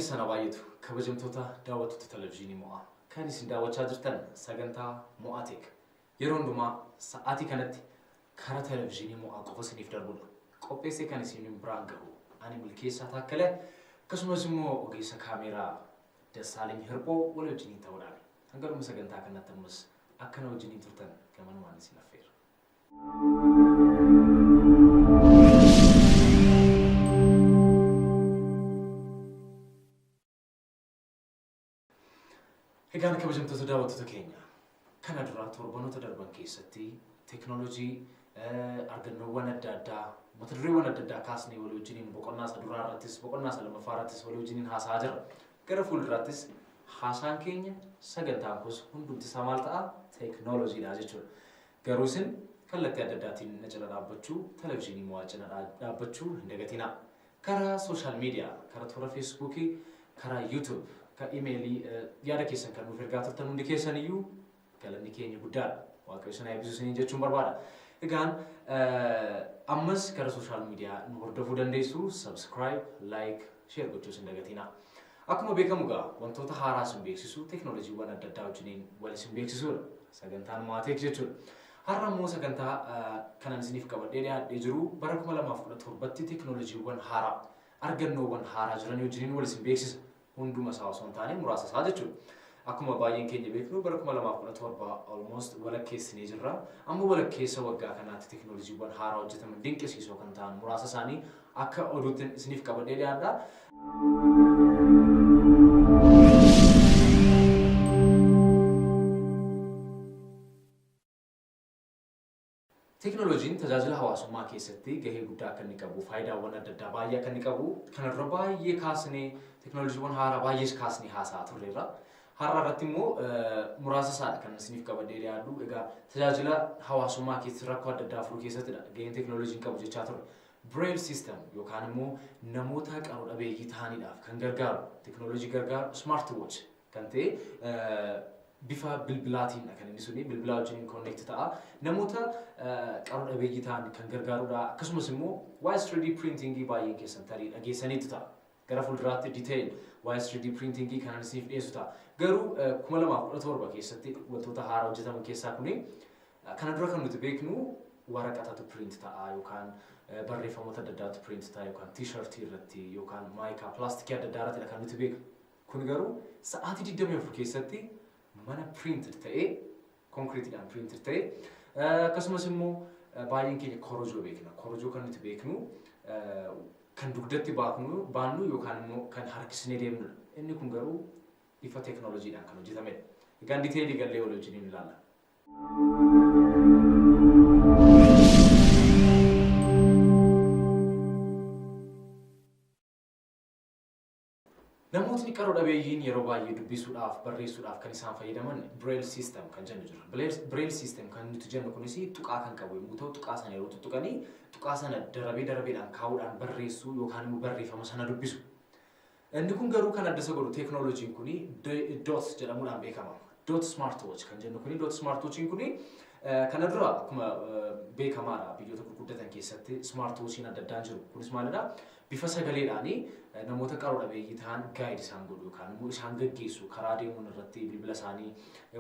Keessan haa baay'atu, kabajamtoota daawwattoota televizyiinii Mo'aa. Kan isin daawwachaa jirtan sagantaa Mo'aa Tech. Yeroo hundumaa sa'aatii kanatti karaa televizyiinii Mo'aa qofa isiniif darbudha. Qopheessee kan isin biraan gahu ani Milkeessaa Taakkalee, akkasumas immoo ogeessa kaameeraa Dassaaleny Hirphoo wal wajjiniin ta'uudhaan hanga dhuma sagantaa kanatti ammas akkana wajjiniin turtan gamanumaan isin affeera. Egaan kabajamtoota daawwattoota keenya, kana dura torbanoota darban keessatti teekinooloojii, argannoowwan adda addaa, mata dureewwan adda addaa kaasnee walii wajjiniin boqonnaa isa duraa irrattis, boqonnaa isa lammaffaa irrattis walii wajjiniin haasa'aa jirra. Gara fuulduraattis haasaan keenya, sagantaan kunis hundumti isaa maal ta'a? Teekinooloojiidha jechuudha. Garuu isin kallattii adda addaatiin na cina dhaabbachuu, televizyiinii Mo'aa cina dhaabbachuu hin dagatinaa. Karaa social media, karaa toora Feesbuukii, karaa YouTube, karaa imeelii yaada keessan kan nuuf ergaa turtan hundi keessan iyyuu galanni keenya guddaadha. Waaqayyo isin haa eebbisu isiniin jechuun barbaada. Egaan ammas karaa social media nu hordofuu dandeessu. Subscribe, like, share gochuu isin dagatinaa. Akkuma beekamu egaa wantoota haaraa isin beeksisu, teekinooloojiiwwan adda addaa wajjiniin wal isin beeksisuudha. Sagantaan Mo'aa Tech jechuudha. Har'a immoo sagantaa kanan isiniif qabadhee dhiyaadhee jiru bara 2017tti teekinooloojiiwwan haaraa, argannoowwan haaraa jiran wajjiniin wal isin beeksisa. Hunduma isaa osoo hin taane muraasa isaa jechuudha. Akkuma baay'een keenya beeknu, bara 2017 almost walakkeessinee jirra. Amma walakkeessa waggaa kanaatti teekinooloojiiwwan haaraa hojjetaman dinqisiisoo kan ta'an muraasa isaanii akka oduutti isiniif qabadhee dhiyaadha. Teekinooloojiin tajaajila hawaasummaa keessatti gahee guddaa akka inni qabu, faayidaawwan adda addaa baay'ee akka inni qabu, kana dura baay'ee kaasnee, teekinooloojiiwwan haaraa baay'ees kaasnee haasa'aa turreerra. Har'a irratti immoo muraasa isaadha kan isiniif qabadhee dhiyaadhu. Egaa tajaajila hawaasummaa keessatti rakkoo adda addaa furuu keessattidha gaheen teekinooloojiin qabu jechaa turre. Braille system yookaan immoo namoota qaroo dhabeeyyii ta'aniidhaaf kan gargaaru, teekinooloojii gargaaru, smart watch kan ta'e, bifa bilbilaatiin kan inni suni bilbilaa wajjin connect ta'a. Namoota qaroo dhabeeyyii ta'an kan gargaarudha. Akkasumas immoo waa'ee 3D printingii baay'een keessan tarii dhageessaniitu ta'a. Gara fuulduraatti detail waa'ee 3D printingii kanan isiniif dhiyeessu ta'a. Garuu 2017 keessatti wantoota haaraa hojjetaman keessaa kuni, kana dura kan nuti beeknu waraqatatu print ta'a yookaan barreeffamoota adda addaatu print ta'a yookaan t-shirtii irratti yookaan maayikaa pilaastikii adda addaa irrattidha kan nuti beeknu. Kun garuu sa'aatii 24 keessatti mana printed ta'ee, konkiriitiidhaan printed ta'ee, akkasumas immoo baay'een keenya korojoo beekna. Korojoo kan nuti beeknu kan dugdatti baaknu baannu yookaan immoo kan harkisnee deemnudha. Inni kun garuu bifa teekinooloojiidhaan kan hojjetamedha. Egaan detailii gallee wal wajjiniin ilaalla. Namootni qaroo dhabeeyyiin yeroo baay'ee dubbisuudhaaf, barreessuudhaaf kan isaan fayyadaman Braille system kan jennu jira. Braille system kan nuti jennu kunis tuqaa kan qabu yommuu ta'u, tuqaa sana yeroo tuttuqanii tuqaa sana darabee darabeedhaan kaa'uudhaan barreessuu yookaan immoo barreeffama sana dubbisu. Inni kun garuu kan adda isa godhu teekinooloojiin kuni Dot jedhamuudhaan beekama. Dot smartwatch kan jennu kuni, Dot smartwatchiin kuni, kana dura akkuma beekamaadha biyyoota gurguddatan keessatti smartwatchiin adda addaan jiru. Kunis maalidha? Bifa sagaleedhaanii namoota qaroo dhabeeyyii ta'an guide isaan godhu yookaan immoo isaan gaggeessu, karaa deemuun irratti bilbila isaanii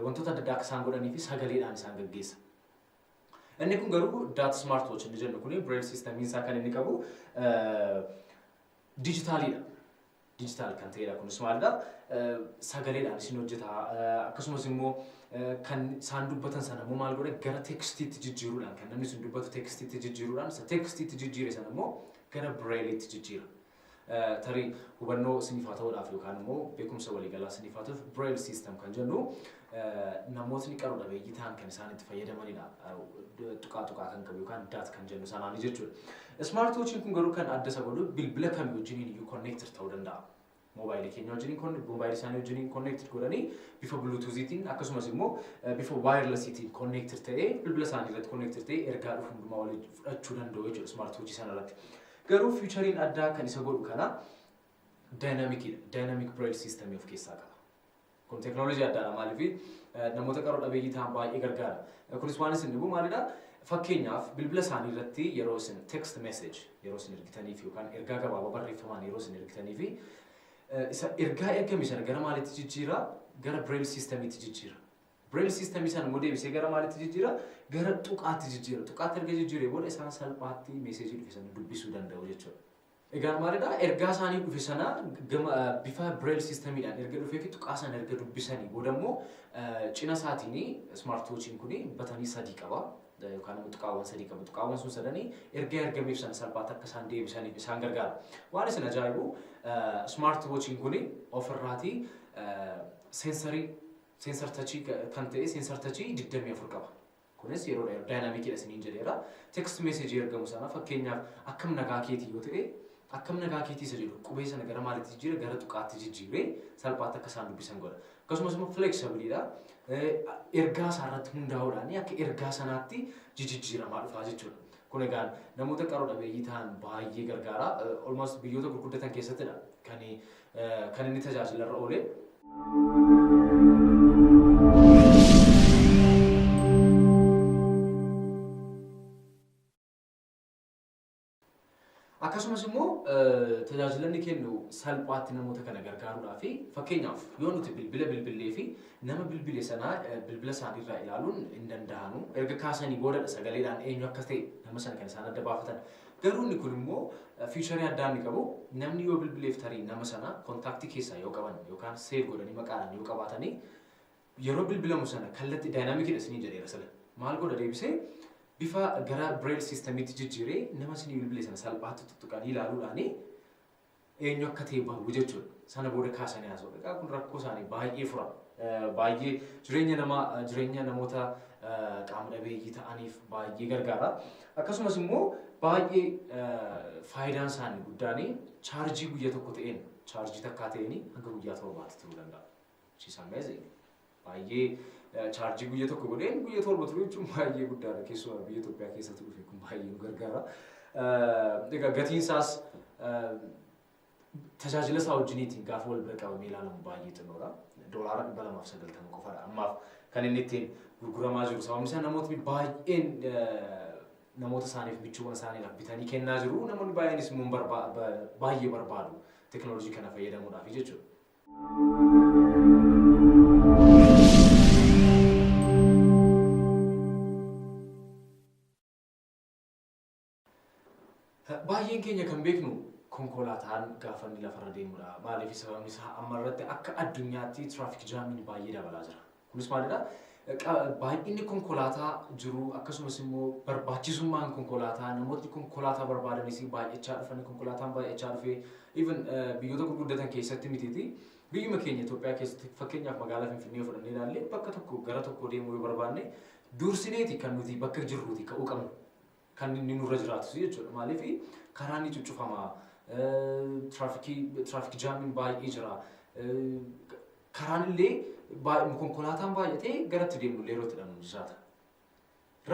wantoota adda addaa akka isaan godhanii fi sagaleedhaan isaan gaggeessa. Inni kun garuu Dot smartwatch inni jennu kuni Braille systemiin isaa kan inni qabu dijitaaliidha. Digital kan ta'edha. Kunis maalidha? Sagaleedhaan isin hojjeta. Akkasumas immoo kan isaan dubbatan sana immoo maal godha? Gara textiitti jijjiiruudhaan, kan namni sun dubbatu textiitti jijjiiruudhaan, isa textiitti jijjiire sana immoo gara Brailleetti jijjiira. Tarii hubannoo isiniif haa ta'uudhaaf yookaan immoo beekumsa waliigalaa isiniif haa ta'uuf, Braille system kan jennu namootni qaroo dhabeeyyii ta'an kan isaan itti fayyadamanidha. Tuqaa tuqaa kan qabu yookaan dot kan jennu sanaani jechuudha. Smart watchiin kun garuu kan adda isa godhu bilbila kamii wajjiniin iyyuu connected ta'uu danda'a. Moobaayilii keenya wajjiniin, moobaayilii isaanii wajjiniin connected godhanii bifa bluetoothiitiin akkasumas immoo bifa wirelessiitiin connected ta'ee, bilbila isaanii irratti connected ta'ee ergaa dhufu hundumaa waliin fudhachuu danda'u jechuudha smart watchii sana irratti. Garuu featureiin addaa kan isa godhu kana dynamiciidha. Dynamic Braille system of keessaa qaba. Kun teekinooloojii addaadha, maaliif namoota qaroo dhabeeyyii ta'an baay'ee gargaara. Kunis waan isin dhibu maalidha? Fakkeenyaaf bilbila isaanii irratti yeroo isin text message yeroo isin ergitaniif yookaan ergaa gabaabaa barreeffamaan yeroo isin ergitaniif Isa ergaa ergame sana gara maalitti jijjiira? Gara braille systemiitti jijjiira. Braille systemii sana immoo deebisee gara maalitti jijjiira? Gara tuqaatti jijjiira. Tuqaatti erga jijjiiree booda isaan salphaatti meeseejii dhufe sana dubbisuu danda'u jechuudha. Egaa maalidha? Ergaa isaanii dhufe sana gama bifa braille systemiidhaan erga dhufee fi tuqaa sana erga dubbisanii booda immoo cina isaatiin smart watchiin kun batanii 3 qaba. Yookaan immoo tuqaawwan 3 qaba. Tuqaawwan sun sadanii ergaa ergameef sana salphaatti akka isaan deebisaniif isaan gargaara. Waan isin ajaa'ibu smart watchiin kun ofirraatii sensorii sensor touchii kan ta'e sensor touchii 24 qaba. Kunis yeroo dynamiciidha isiniin jedheera. Text message ergamu sana fakkeenyaaf akkam nagaa keetii yoo ta'e akkam nagaa keetii isa jedhu qubee sana gara maalitti jijjiira? Gara tuqaatti jijjiiree salphaatti akka isaan dubbisan godha. Akkasumas immoo flexibleidha. Ergaa isaa irratti hundaa'uudhaan akka ergaa sanaatti jijjiiramaa dhufaa jechuudha. Kun egaan namoota qaroo dhabeeyyii ta'an baay'ee gargaara. Almost biyyoota gurguddatan keessattidha kan inni tajaajila irra oole. Akkasumas immoo tajaajila inni kennu salphaatti namoota kana gargaaruudhaa fi fakkeenyaaf yoo nuti bilbila bilbillee fi nama bilbile sanaa bilbila isaaniirraa ilaaluun hin danda'amu. Erga kaasanii boodadha sagaleedhaan eenyu akka ta'e nama sana kan isaan adda baafatan. Garuu inni kun immoo featureii addaa inni qabu namni yoo bilbileef tarii nama sana contactii keessaa yoo qaban yookaan save godhanii maqaadhaan yoo qabaatanii yeroo bilbilamu sana kallattii dynamiciidha isiniin jedheera sila. Maal godha deebisee bifa gara braille systemiitti jijjiiree nama isinii bilbile sana salphaatti tuttuqanii ilaaluudhaani eenyu akka ta'e baruu jechuudha. Sana booda kaasanii haasa'u. Egaa kun rakkoo isaanii baay'ee fura. Baay'ee jireenya namaa jireenya namoota qaama dhabeeyyii ta'aniif baay'ee gargaara. Akkasumas immoo baay'ee faayidaan isaanii guddaan chaarjii guyyaa tokko ta'een chaarjii takkaa ta'een hanga guyyaa 7tti turuu danda'a. Which is amazing. Baay'ee chaarjii guyyaa tokko godheen guyyaa 7 turuu jechuun baay'ee guddaadha. Keessumaa biyya Itoophiyaa keessatti dhufe kun baay'ee nu gargaara. Egaa gatiin isaas tajaajila isaa wajjiniitiin gaafa wal bira qabamee ilaalamu baay'ee xinnoodha. $290 qofaadha ammaaf kan inni ittiin gurguramaa jiru. Sababni isaa namootni baay'een namoota isaaniif michuuwwan isaaniidhaaf bitanii kennaa jiru. Namoonni baay'eenis immoo baay'ee barbaadu teekinooloojii kana fayyadamuudhaaf jechuudha. Baay'een keenya kan beeknu konkolaataan gaafa inni lafarra deemudha. Maaliif sababni isaa amma irratti akka addunyaatti traffic jamiin baay'ee dabalaa jira. Kunis maalidha? Baay'inni konkolaataa jiru akkasumas immoo barbaachisummaan konkolaataa namootni konkolaataa barbaadanis baay'achaa dhufanii konkolaataan baay'achaa dhufee even biyyoota gurguddatan keessatti mitiiti. Biyyuma keenya Itoophiyaa keessatti fakkeenyaaf magaalaa Finfinnee fudhannee ilaalle bakka tokko gara tokko deemuu yoo barbaanne dursineeti kan nuti bakka jirruuti ka'uu qabnu. Kan inni nurra jiraatus jechuudha. Maaliif karaan ni cuccufama. Traffic jamiin baay'ee jira. Karaan illee konkolaataan baay'atee garatti deemnu illee yeroo itti dhabnu jiraata.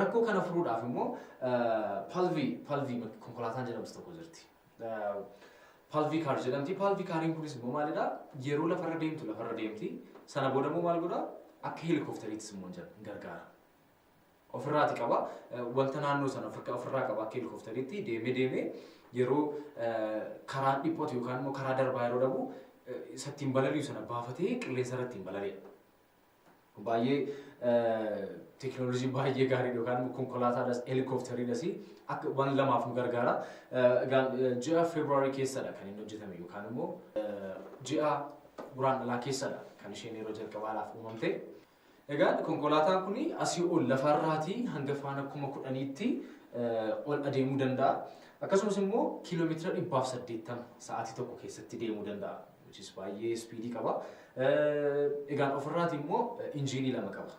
Rakkoo kana furuudhaaf immoo PALV konkolaataan jedhamtu tokko jirti. PALV car jedhamti. PALV cariin kunis immoo maalidha? Yeroo lafarra deemtu lafarra deemti. Sana booda immoo maal godhaa? Akka heelikoofteriittis immoo gargaara. Ofirraati qaba. Wanta naannoo sana ofirraa qaba akka heelikoofteriitti deemee deemee yeroo karaan dhiphatu yookaan immoo karaa darbaa yeroo dhabu isa ittiin balali'u sana baafatee qilleensa irra ittiin balali'a. Baay'ee teekinooloojii baay'ee gaariidha yookaan immoo konkolaataadhas heelikoofteriidhas akka waan lamaaf nu gargaara. Egaa ji'a Feebruaarii keessadha kan inni hojjetame yookaan immoo ji'a Guraandhalaa keessadha kan isheen yeroo jalqabaadhaaf uumamte. Egaa konkolaataan kun asii ol lafarraatii hanga faana 10,000tti ol adeemuu danda'a. Akkasumas immoo kiiloomeetira 180 sa'aatii tokko keessatti deemuu danda'a. Which is baay'ee speedii qaba. Egaan ofirraati immoo injiinii 2 qaba.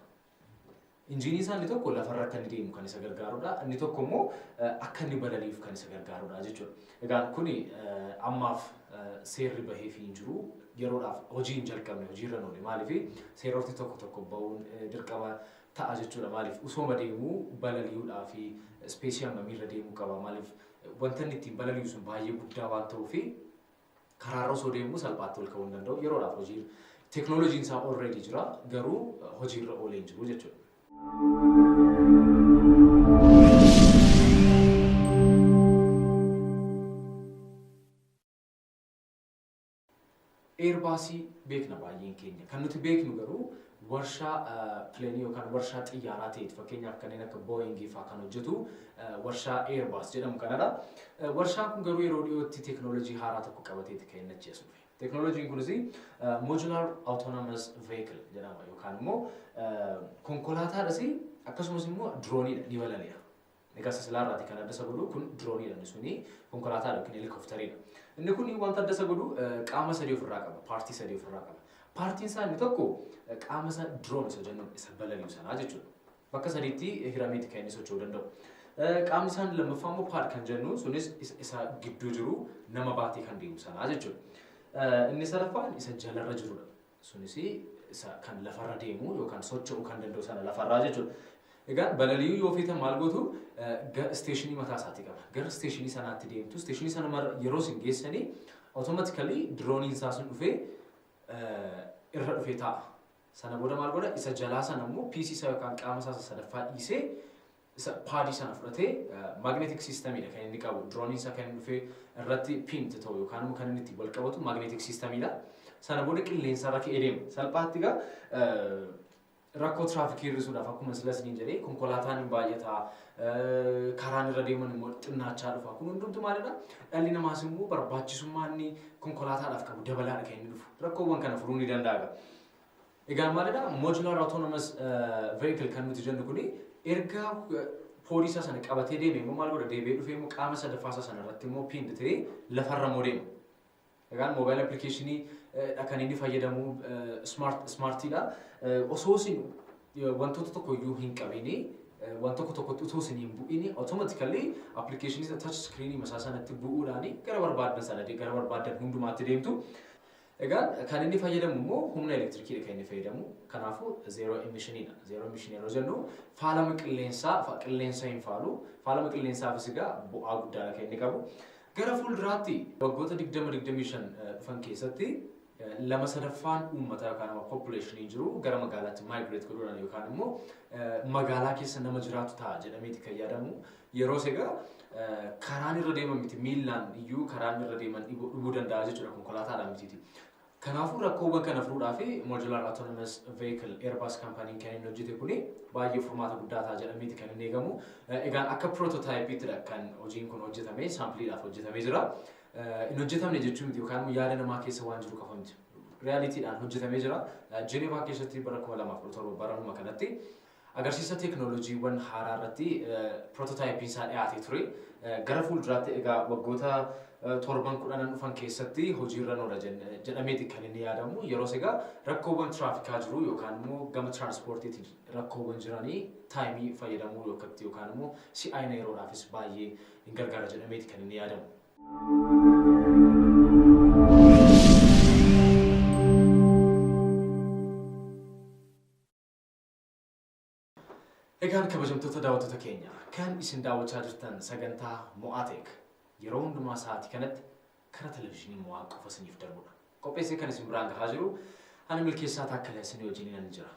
Injiinii isaa inni tokko lafarra akka inni deemu kan isa gargaarudha. Inni tokko immoo akka inni balali'uuf kan isa gargaarudha jechuudha. Egaan kuni ammaaf seerri bahee fi hin jiru. Yeroodhaaf hojii hin jalqabne hojiirra hin oolle. Maaliif seerotni tokko tokko bahuun dirqama ta'a jechuudha. Maaliif osoo deemuu balali'uudhaa fi spaceii hammamiirra deemuu qaba. Maaliif wanta inni ittiin balali'u sun baay'ee guddaa waan ta'uuf karaarra osoo deemuu salphaatti ol ka'uu hin danda'u. Yeroodhaaf hojii teekinooloojiin isaa already jira garuu hojiirra oolee hin jiru jechuudha. Airbusii beekna baay'een keenya. Kan nuti beeknu garuu warshaa pileenii yookaan warshaa xiyyaaraa ta'eeti. Fakkeenyaaf kanneen akka Boeingii fa'aa kan hojjetu warshaa Airbus jedhamu kanadha. Warshaan kun garuu yeroo dhiyootti teekinooloojii haaraa tokko qabateeti kan inni achi as dhufe. Teekinooloojiin kunis Modular Autonomous Vehicle jedhama yookaan immoo konkolaataadhas akkasumas immoo dirooniidha ni balali'a. Egaa silaarraati kan adda isa godhu kun dirooniidha inni suni konkolaataadha yookiin helikooftariidha. Inni kun wanta adda isa godhu qaama sadii ofirraa qaba, paartii sadii ofirraa qaba. Paartiin isaa inni tokko qaama isa diroon isa jennu isa balali'u sanaa jechuudha. Bakka sadiitti hirameeti kan inni socho'uu danda'u. Qaamni isaan lammaffaa immoo paad kan jennu sunis isa gidduu jiru nama baatee kan deemu sanaa jechuudha. Inni sadaffaan isa jalarra jirudha. Sunis isa kan lafarra deemu yookaan socho'uu kan danda'u sana lafarraa jechuudha. Egaa balali'uu yoo feetan maal gootu isteeshinii mataa isaatii qaba. Gara isteeshinii sanaatti deemtu. Isteeshinii sana yeroo isin geessanii automatically dirooniin isaa sun dhufee irra dhufee taa'a. Sana booda maal godha? Isa jalaa sana immoo piisii isaa yookaan qaama isaa sadaffaa dhiisee isa paadii sana fudhatee magnetic systemidha kan inni qabu. Dirooniin isaa kan inni dhufee irratti piint ta'u yookaan immoo kan inni ittiin wal qabatu magnetic systemidha. Sana booda qilleensa irra ka'ee deema. Salphaatti egaa rakkoo tiraafikii hir'isuudhaaf akkuma sila isiniin jedhee konkolaataan hin baay'ata, karaan irra deeman immoo xinnaachaa dhufa. Kun hundumtu maalidha? Dhalli namaas immoo barbaachisummaa inni konkolaataadhaaf qabu dabalaadha kan inni dhufu. Rakkoowwan kana furuu ni danda'a. Egaa maalidha? Modular Autonomous Vehicle kan nuti jennu kuni erga poolisaa sana qabatee deeme immoo maal godha? Deebi'ee dhufee immoo qaama sadaffaa isaa sana irratti immoo piint ta'ee lafarra immoo deema. Egaan moobaayil appilikeeshinii kan inni fayyadamu smaartiidha. Osoo isin wantoota tokko iyyuu hin qabini waan tokko tokkotti utuu isin hin bu'ini automatically appilikeeshinii touch screenii masaa sanatti bu'uudhaan gara barbaaddan sana gara barbaaddan hundumaatti deemtu. Egaan kan inni fayyadamu immoo humna elektirikiidha kan inni fayyadamu. Kanaafuu zero emissioniidha. Zero emission yeroo jennu faalama qilleensaa qilleensa hin faalu. Faalama qilleensaafis egaa bu'aa guddaadha kan inni qabu. Gara fuulduraatti waggoota 20-25 dhufan keessatti 2/3 uummataa yookaan immoo population jiru gara magaalaatti migrate godhuudhaan yookaan immoo magaalaa keessa nama jiraatu ta'a jedhameeti kan yaadamu. Yeroos egaa karaan irra deeman miti miillaan iyyuu karaan irra deeman dhibuu danda'a jechuudha konkolaataadhaan mitiiti. Kanaafuu rakkoowwan kana furuudhaaf Modular Autonomous Vehicle Airbus kaampaniin kan inni hojjete kuni baay'ee furmaata guddaa ta'a jedhameeti kan inni eegamu. Egaan akka pirootootaayipiittidha kan hojiin kun hojjetame, saampiliidhaaf hojjetamee jira. Hin hojjetamne jechuun miti yookaan yaada namaa keessa waan jiru qofa miti. Reyaaliitiidhaan hojjetamee jira. Jenevaa keessatti bara 2017 baranuma kanatti agarsiisa teekinooloojiiwwan haaraa irratti pirootootaayipiin isaa dhiyaatee ture. Gara fuulduraatti egaa waggoota 7-10 dhufan keessatti hojiirra oola jedhameeti kan inni yaadamu. Yeroos egaa rakkoowwan tiraafikaa jiru yookaan immoo gama tiraanspoortiitiin rakkoowwan jiranii taayimii fayyadamuu yookaan immoo si'aayina yeroodhaafis baay'ee hin gargaara jedhameeti kan inni yaadamu. Egaan kabajamtoota daawwattoota keenya kan isin daawwachaa jirtan sagantaa Mo'aateek yeroo hundumaa sa'aatii kanatti karaa televizyiinii Mo'aa qofa isiniif darbudha. Qopheessee kan isin biraan gahaa jiru ani Milkeessaa Taakkalee isinii wajjin nan jira.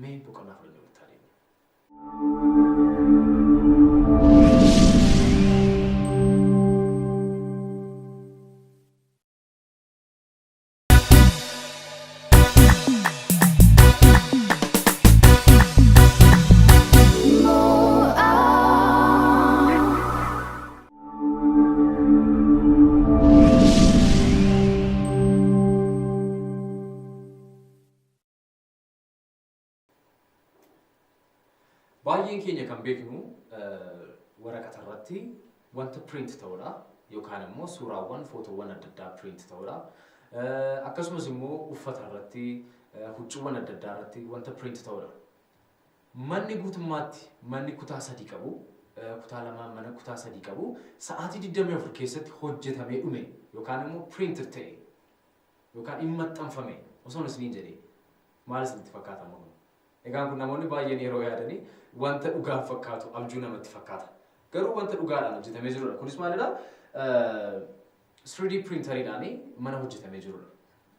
Mee boqonnaa fudhannee walitti adeemna. Baay'een keenya kan beeknu waraqata irratti wanta print ta'udha yookaan immoo suuraawwan footoowwan adda addaa print ta'udha. Akkasumas immoo uffata irratti huccuuwwan adda addaa irratti wanta print ta'udha. Manni guutummaatti manni kutaa 3 qabu kutaa 2 mana kutaa 3 qabu sa'aatii 24 keessatti hojjetamee dhume yookaan immoo print ta'e yookaan hin maxxanfame osoo isiniin jedhee maal isinitti fakkaata kun? Egaan kun namoonni baay'een yeroo yaadanii wanta dhugaan fakkaatu abjuu namatti fakkaata. Garuu wanta dhugaadhaan hojjetamee jirudha. Kunis maalidha? 3D printeriidhaan mana hojjetamee jirudha.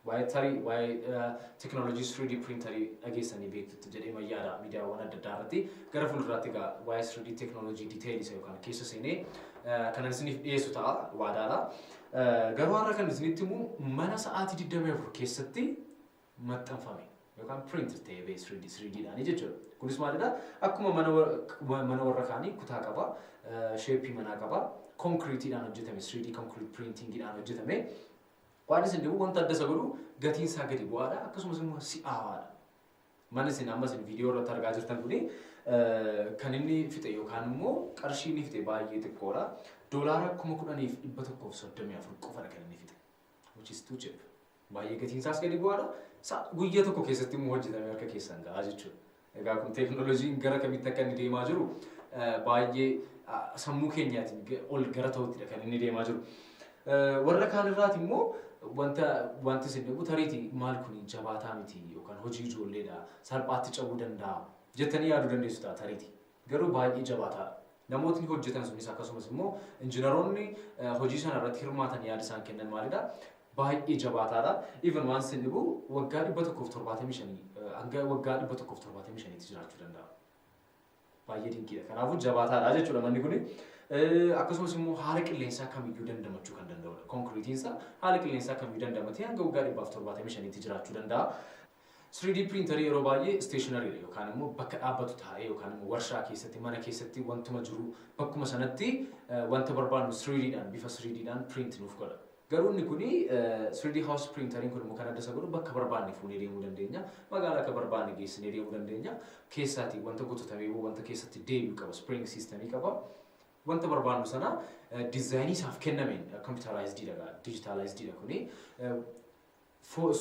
Waa'ee tarii waa'ee teekinooloojii 3D printerii dhageessanii beektutti jedhee mayyaadha miidiyaawwan adda addaa irratti. Gara fuulduraatti egaa waa'ee 3D teekinooloojii diteeyil isa yookaan keessa seenee kanan isiniif dhiyeessu ta'a waadaadha. Garuu har'a kan isinitti himu mana sa'aatii 24 keessatti maxxanfame yookaan print ta'ee ba'e 3D 3Dhaan jechuudha. Kunis maalidha? Akkuma mana warra kaanii kutaa qaba, shape manaa qaba, konkiriitiidhaan hojjetame, 3D concrete printingiidhaan hojjetame. Waan isin dhibu, wanta adda isa godhu, gatiin isaa gadi bu'aadha, akkasumas immoo si'aawaadha. Mana isin amma isin viidiyoo irratti argaa jirtan kuni kan inni fixe yookaan immoo qarshii inni fixe baay'ee xiqqoodha. $10,134 qofadha kan inni fixe. Which is too cheap. Baay'ee gatiin isaas gadi bu'aadha. Guyyaa tokko keessatti immoo hojjetamee harka keessan gahaa jechuudha. Egaa kun teekinooloojiin gara kamitti akka inni deemaa jiru baay'ee sammuu keenyaatiin ol gara ta'uttidha kan inni deemaa jiru. Warra kaan irraati immoo wanti isin dhibu, tariitii maal kun jabaataa miti yookaan hojii ijoolleedha, salphaatti cabuu danda'a jettanii yaaduu dandeessu ta'a tariitii. Garuu baay'ee jabaataadha. Namootni hojjetan sunis, akkasumas immoo injiinaroonni hojii sana irratti hirmaatan yaada isaan kennan maalidha? Baay'ee jabaataadha. Even waan isin dhibu, waggaa 175, hanga waggaa 175tti jiraachuu danda'a. Baay'ee dinqiidha. Kanaafuu jabaataadha jechuudha manni kuni. Akkasumas immoo haala qilleensaa kamiyyuu dandamachuu kan danda'udha. Konkiriitiin isaa haala qilleensaa kamiyyuu dandamatee hanga waggaa 175tti jiraachuu danda'a. 3D printerii yeroo baay'ee stationary yookaan immoo bakka dhaabbatu taa'ee yookaan immoo warshaa keessatti, mana keessatti, wantuma jiru bakkuma sanatti wanta barbaadnu 3Dhaan, bifa 3Dhaan print nuuf godha. Garuu inni kuni 3D house printeriin kun immoo kan adda isa godhu, bakka barbaanne fuunee deemuu dandeenya. Magaalaa akka barbaanne geessinee deemuu dandeenya. Keessaatii wanta guutamee wanta keessatti deebi'u qaba. Spring systemii qaba. Wanta barbaannu sana designii isaaf kennameen, computerized dha, digitalized dha kuni.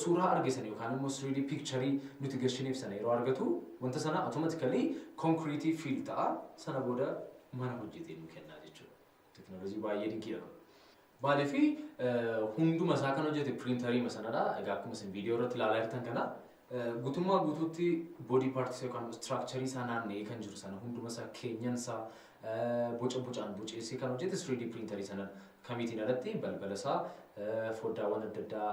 Suuraa arge sana yookaan immoo 3D picture nuti gashineef sana yeroo argatu, wanta sana automatically concrete fill ta'a, sana booda mana hojjetee nu kennaa jechuudha. Teknoolojii baay'ee dinqiidha kun. Maalii fi hunduma isaa kan hojjete printerii sanadha. Egaa akkuma isin viidiyoo irratti ilaalaa jirtan kana guutummaa guutuutti body parts yookaan structure isaa naanna'ee kan jiru sana hunduma isaa, keenyan isaa boca bocaan boceessee kan hojjete 3D printerii sana kamiitiin alatti, balbala isaa, foddaawwan adda addaa,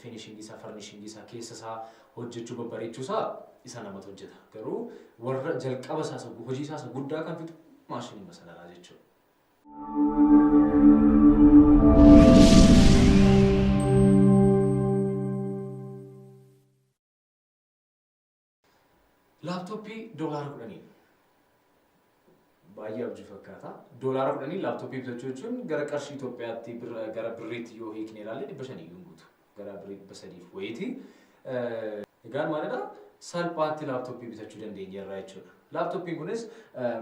finishingii isaa, furnishingii isaa, keessa isaa hojjechuu, babbareechuu isaa isa namatu hojjeta. Garuu warra jalqaba isaa, hojii isaa isa guddaa kan fixu maashinii sanadha jechuudha. Laaptooppii $10n baay'ee abjuu fakkaata. $10n laaptooppii bitachuu jechuun gara qarshii Itoophiyaatti, gara birriitti yoo hiikne ilaalle, 500 iyyuu hin guutu. Gara birrii 300f wayiiti. Egaan maalidha? Salphaatti laaptooppii bitachuu dandeenya irraa jechuudha. Laaptooppiin kunis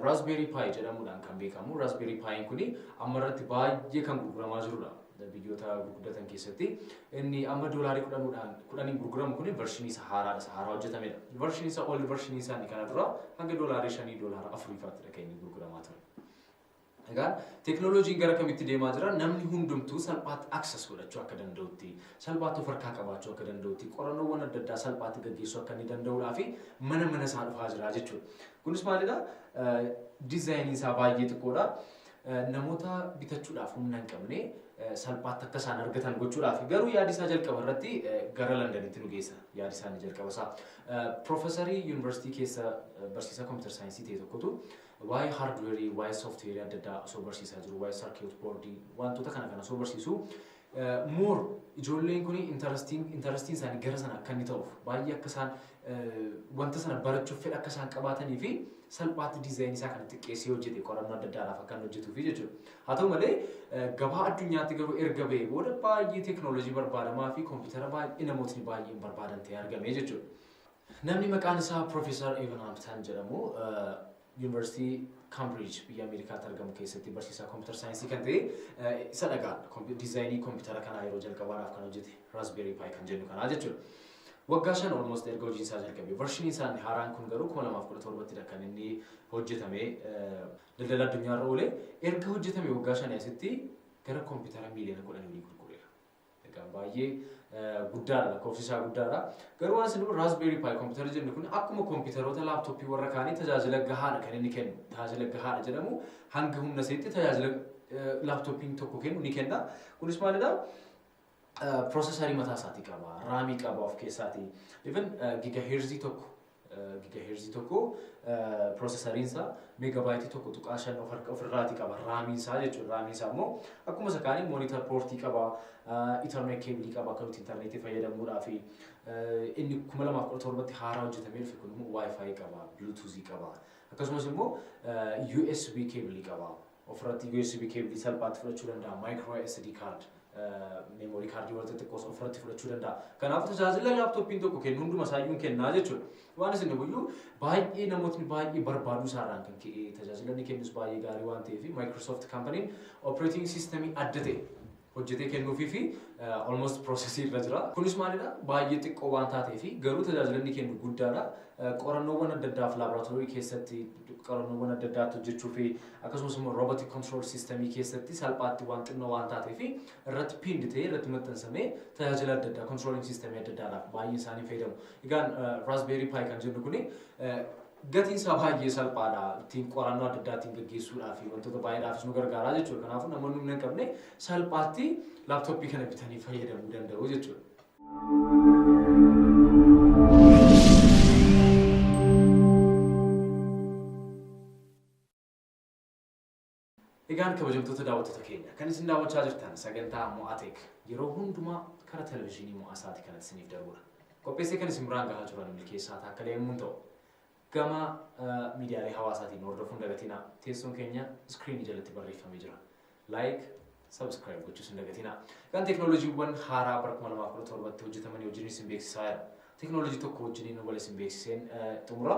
Raspberry Pi jedhamuudhaan kan beekamu. Raspberry Pi'n kuni amma irratti baay'ee kan gurguramaa jirudha. Biyyoota gurguddatan keessatti. Inni amma doolaarii 10dhaan 10n gurguramu kuni versionii isa haaraadha. Isa haaraa hojjetamedha. Versionii isa old, versionii isaanii kana dura hanga $5, $4 fa'attidha kan inni gurguramaa ture. Egaa teekinooloojiin gara kamitti deemaa jira? Namni hundumtuu salphaatti access godhachuu akka danda'utti, salphaatti of harkaa qabaachuu akka danda'utti, qorannoowwan adda addaa salphaatti gaggeessuu akka inni danda'uudhaa fi mana mana isaa dhufaa jira jechuudha. Kunis maalidha? Designiin isaa baay'ee xiqqoodha. Namoota bitachuudhaaf humna hin qabne salphaatti akka isaan argatan gochuudhaaf. Garuu yaadi isaa jalqaba irratti gara Londanitti nu geessa. Yaadi isaa inni jalqaba isaa. Piroofesarii yuunivarsiitii keessa barsiisaa computer science ta'e tokkotu waa'ee hardwareii, waa'ee softwareii adda addaa osoo barsiisaa jiru, waa'ee circuit boardii, wantoota kana kana osoo barsiisu, more ijoolleen kun interestiin isaanii gara sana akka inni ta'uuf, baay'ee akka isaan wanta sana barachuuf fedha akka isaan qabaatanii fi salphaatti designii isaa kana xiqqeessee hojjete, qorannoo adda addaadhaaf akka inni hojjetuufi jechuudha. Haa ta'u malee, gabaa addunyaatti garuu erga ba'ee booda baay'ee teekinooloojii barbaadamaa fi koompitara baay'ee namootni baay'een barbaadan ta'ee argame jechuudha. Namni maqaan isaa Piroofeesar Evan Hampton jedhamu, Yuunivarsiitii Cambridge biyya Ameerikaatti argamu keessatti barsiisaa computer science kan ta'e, isa dhagaa designii koompitara kanaa yeroo jalqabaadhaaf kan hojjete, Raspberry Pi kan jennu kanaa jechuudha. Waggaa 5 almost erga hojiin isaa jalqabe. Versioniin isaa haaraan kun garuu 2017ttidha kan inni hojjetame, daldala addunyaarra oole. Erga hojjetame waggaa 5 asitti gara koompitara miiliyoona 10 olii gurgureera. Egaa baay'ee guddaadha, lakkoofsi isaa guddaadha. Garuu waan isin Raspberry Pi koompitara jennu kun akkuma koompitaroota laaptooppii warra kaanii tajaajila gahaadha kan inni kennu. Tajaajila gahaadha jedhamu, hanga humna isaatti tajaajila laaptooppiin tokko kennu ni kenna. Kunis maalidha? Processorii mataa isaatii qaba, RAMii qaba of keessaatii. Even gigahertzii 1 Gigahertzii 1 processoriin isaa megabyte 1.5 ofirraatii qaba. RAMiin isaa jechuudha. RAMiin isaa immoo akkuma isa kaanii monitor portii qaba, ethernet cableii qaba akka nuti intarneetii fayyadamuudhaaf. Inni 2017tti haaraa hojjetamee dhufe kun immoo Wi-Fi qaba, Bluetoothii qaba. Akkasumas immoo USB cableii qaba. Ofirratti USB cableii salphaatti fudhachuu danda'a. Micro SD card, memory cardii warra xixiqqoos ofirratti fudhachuu danda'a. Kanaaf tajaajila laaptooppiin tokko kennu hunduma isaayyuu kennaa jechuudha. Waan isin dhibuyyuu baay'ee namootni baay'ee barbaaduu isaarraan kan ka'e, tajaajila inni kennus baay'ee gaarii waan ta'eef, Microsoft kaampaniin operating systemii adda ta'e hojjetee kennuufii fi almost processii irra jira. Kunis maalidha? Baay'ee xiqqoo waan taateef garuu tajaajila inni kennu guddaadha. Qorannoowwan adda addaaf laaboraatoorii keessatti qorannoowwan adda addaatti hojjechuu fi akkasumas immoo robotic control systemii keessatti salphaatti waan xinnoo waan taateef irratti pinned ta'ee, irratti maxxansamee tajaajila adda addaa, controlling systemii adda addaadhaaf baay'ee isaanii fayyadamu. Egaan Raspberry Pi kan jennu kuni gatiin isaa baay'ee salphaadha. Ittiin qorannoo adda addaa ittiin gaggeessuudhaaf fi wantoota baay'eedhaafis nu gargaara jechuudha. Kanaafuu namoonni humna hin qabne salphaatti laaptooppii kana bitanii fayyadamuu danda'u jechuudha. Egaan kabajamtoota daawwattoota keenya, kan isin daawwachaa jirtan sagantaa Mo'ateek yeroo hundumaa karaa televizyiinii Mo'asaati kan isiniif darbudha. Qopheessee kan isin biraan gahaa jiran Milkeessaa Taakkalee yommuu ta'u, gama miidiyaalee hawaasaatiin hordofuun dagatinaa. Teessoon keenya iskiriinii jalatti barreeffamee jira. Like, subscribe gochuus hin dagatinaa. Egaan teeknooloojiiwwan haaraa bara 2017tti hojjetamanii wajjin isin beeksisaa jira. Teeknooloojii tokko wajjiniin wal isin beeksiseen xumura.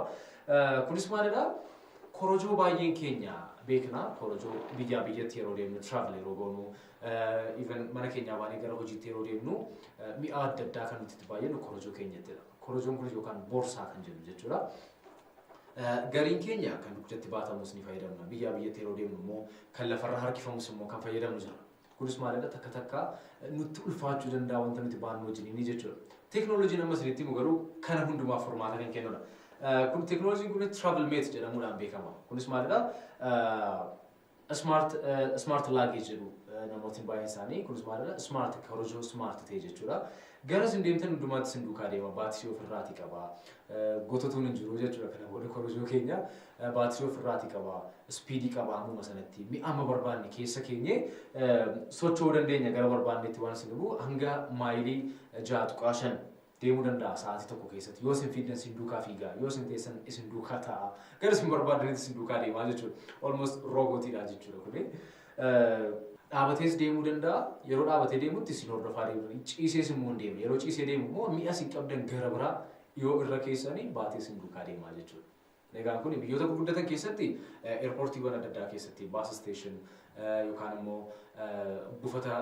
Kunis maalidhaa? Korojoo baay'een keenya beekna. Korojoo biyyaa biyyatti yeroo deemnu, travel yeroo goonu, even mana keenyaa baanee gara hojiitti yeroo deemnu, mi'a adda addaa kan nuti itti baay'annu korojoo keenyattidha. Korojoon kunis yookaan boorsaa kan jennu jechuudha. Gariin keenya kan dugdatti baatamus ni fayyadamna. Biyyaa biyyatti yeroo deemnu immoo kan lafarra harkifamus immoo kan fayyadamnu jira. Kunis maalidha? Takka takka nutti ulfaachuu danda'a wanta nuti baannu wajjin jechuudha. Teeknooloojiin amma isinitti himu garuu kana hundumaaf furmaata kan kennudha. Kun teeknooloojiin kun Travel Mate jedhamuudhaan beekama. Kunis maalidha? Smart luggage jedhu namootni baay'een isaanii. Kunis maalidha? Smart korojoo smart ta'e jechuudha. Gara isin deemtan hundumaatti isin duukaa deema. Baatirii ofirraatii qaba. Gototuun hin jiru jechuudha. Kana booda korojoo keenya baatirii ofirraatii qaba. Speedii qaba ammuma sanatti. Mi'a amma barbaanne keessa keenye socho'uu dandeenya gara barbaannetti. Waan isin dhibu hanga maayilii 6.5 deemuu danda'a sa'aatii tokko keessatti. Yoo isin fiigdan isin duukaa fiigaa, yoo isin teessan isin duukaa taa'a. Gara isin barbaadanitti isin duukaa deemaa jechuudha. Almost roobootiidha jechuudha kuni. Dhaabatees deemuu danda'a. Yeroo dhaabatee deemutti isin hordofaa deemu. Ciisees immoo hin deemu. Yeroo ciisee deemu immoo mi'a isin qabdan gara biraa yoo irra keessanii baatee isin duukaa deemaa jechuudha. Egaan kun biyyoota gurguddatan keessatti eerpoortiiwwan adda addaa keessatti, bus station yookaan immoo buufata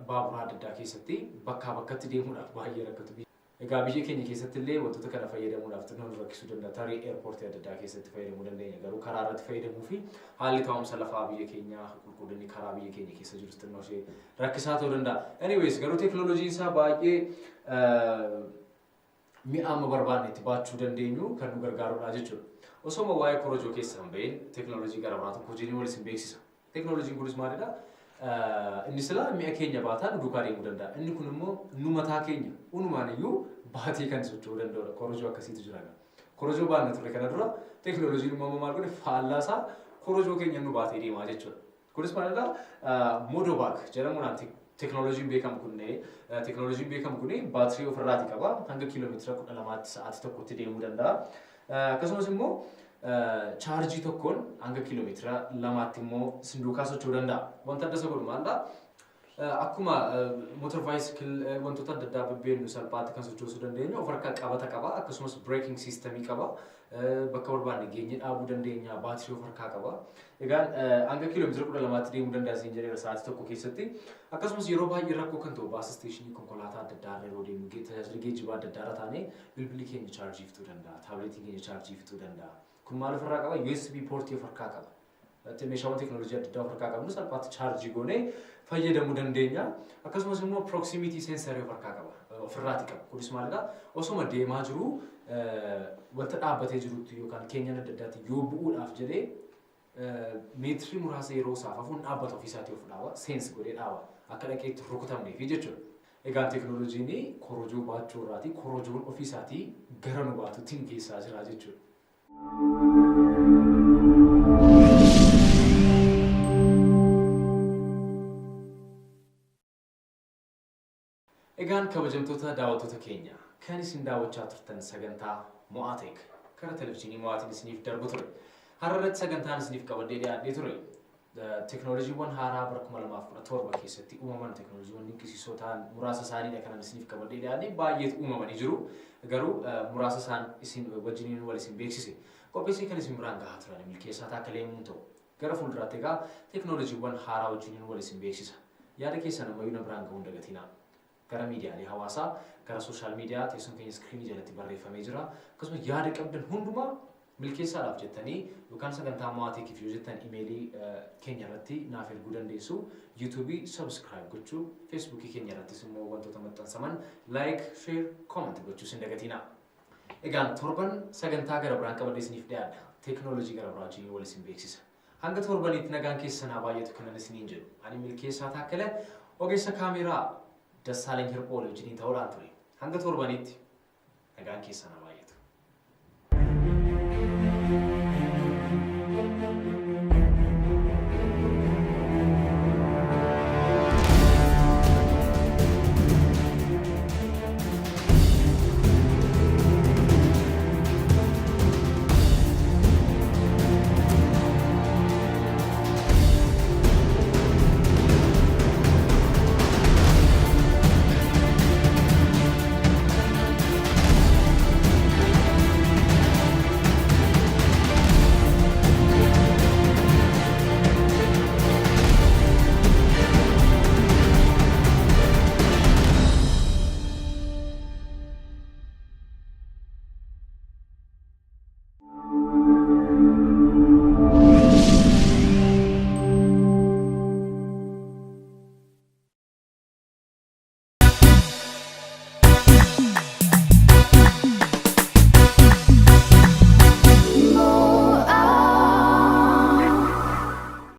baaburaa adda addaa keessatti bakkaa bakkatti deemuudhaaf baay'ee rakkatu. Egaa biyya keenya keessatti illee wantoota kana fayyadamuudhaaf xinnoo nu rakkisuu danda'a. Tarii eerpoortii adda addaa keessatti fayyadamuu dandeenya. Garuu karaa irratti fayyadamuu fi haalli taa'umsa lafaa biyya keenyaa, qulqullinni karaa biyya keenya keessa jirus xinnoo ishee rakkisaa ta'uu danda'a. Anyways, garuu teeknooloojiin isaa baay'ee mi'a amma barbaanne itti baachuu dandeenyu kan nu gargaarudha jechuudha. Osoma waa'ee korojoo keessa hin bahin teeknooloojii gara biraa tokko wajjin wal isin beeksisa. Teeknooloojiin kunis maalidha? Inni silaa mi'a keenya baataa nu duukaa deemuu danda'a. Inni kun immoo nu mataa keenya unumaan iyyuu baatee kan socho'uu danda'udha. Korojoo akkasiitu jira. Korojoo baanna ture kana dura, teeknooloojiin immoo maal godhe? Faallaa isaa korojoo keenya nu baatee deemaa jechuudha. Kunis maalidha? Modobag jedhamuudhaan teeknooloojiin beekamu kun baatirii ofirraatii qaba. Hanga kiiloomeetira 12tti sa'aatii tokkotti deemuu danda'a. Akkasumas immoo chaarjii tokkoon hanga kiiloomeetira 2tti immoo sin duukaa socho'uu danda'a. Wanta adda isa godhu maalidha? Akkuma motor bicycle wantoota adda addaa bebbeelnu salphaatti kan sochoosuu dandeenyu of harkaa qabata qaba. Akkasumas braking systemii qaba. Bakka barbaanne geenye dhaabuu dandeenya. Baatirii of harkaa qaba. Egaan hanga kiiloomeetira 12tti deemuu danda'a siin jedheera sa'aatii tokko keessatti. Akkasumas yeroo baay'ee rakkoo kan ta'u bus stationii, konkolaataa adda addaa irra yeroo deemnu, tajaajila geejjibaa adda addaa irra taanee bilbilli keenya chaarjii fixuu danda'a. Taabileetiin keenya chaarjii fixuu danda'a. Kun maal ofirraa qaba? USB portii of harkaa qaba. Meeshaawwan teeknooloojii adda addaa of harkaa qabnu salphaatti chaarjii goonee fayyadamuu dandeenya. Akkasumas immoo proximity sensorii of harkaa qaba. Ofirraati qaba. Kunis maalidha? Osoma deemaa jiru wanta dhaabbatee jirutti yookaan keenyan adda addaatti yoo bu'uudhaaf jedhee meetirii muraasa yeroo isaaf hafuun dhaabbata, ofiisaatii of dhaaba. Sense godhee dhaaba. Akka dhaqee itti rukutamneefi jechuudha. Egaan teekinooloojiin korojoo baachuu irraatii korojoon ofiisaatii gara nu baatutti nu geessaa jira jechuudha. Egaan kabajamtoota daawwattoota keenya, kan isin daawwachaa turtan sagantaa Mo'aateek karaa televizyiinii Mo'aatiin isiniif darbu ture. Har'a irratti sagantaan isiniif qabadhee dhiyaadhee ture. Teekinooloojiiwwan haaraa bara 2017 keessatti uumaman, teekinooloojiiwwan dinqisiisoo ta'an muraasa isaaniidha kanan isiniif qabadhee dhiyaadhe. Baay'eetu uumamanii jiru. Garuu muraasa isaan isin wajjiniin wal isin beeksise. Qopheessee kan isin biraan gahaa turan Milkeessaa Taakkalee yommuu ta'u, gara fuulduraatti egaa teekinooloojiiwwan haaraa wajjiniin wal isin beeksisa. Yaada keessan ammayyuu na biraan gahuu hin dagatinaa. Gara miidiyaalee hawaasaa, gara social media, teessoon keenya iskiriinii jalatti barreeffamee jira. Akkasumas yaada qabdan hundumaa Milkeessaadhaaf jettanii yookaan sagantaa Mo'aateekiif yoo jettan imeelii keenya irratti naaf erguu dandeessu. Yuutuubii subscribe gochuu, Feesbuukii keenya irrattis immoo wantoota maxxansaman like, share, comment gochuus hin dagatinaa. Egaan torban sagantaa gara biraan qabadhee isiniif dhiyaadha. Teekinooloojii gara biraa wajjin wal isin beeksisa. Hanga torbaniitti nagaan keessan haa baay'atu kanan isiniin jedhu. Ani Milkeessaa Taakkala, ogeessa kaameeraa Dassaaleny Hirphoo wajjiniin ta'uudhaan ture. Hanga torbaniitti nagaan keessan haa baay'atu.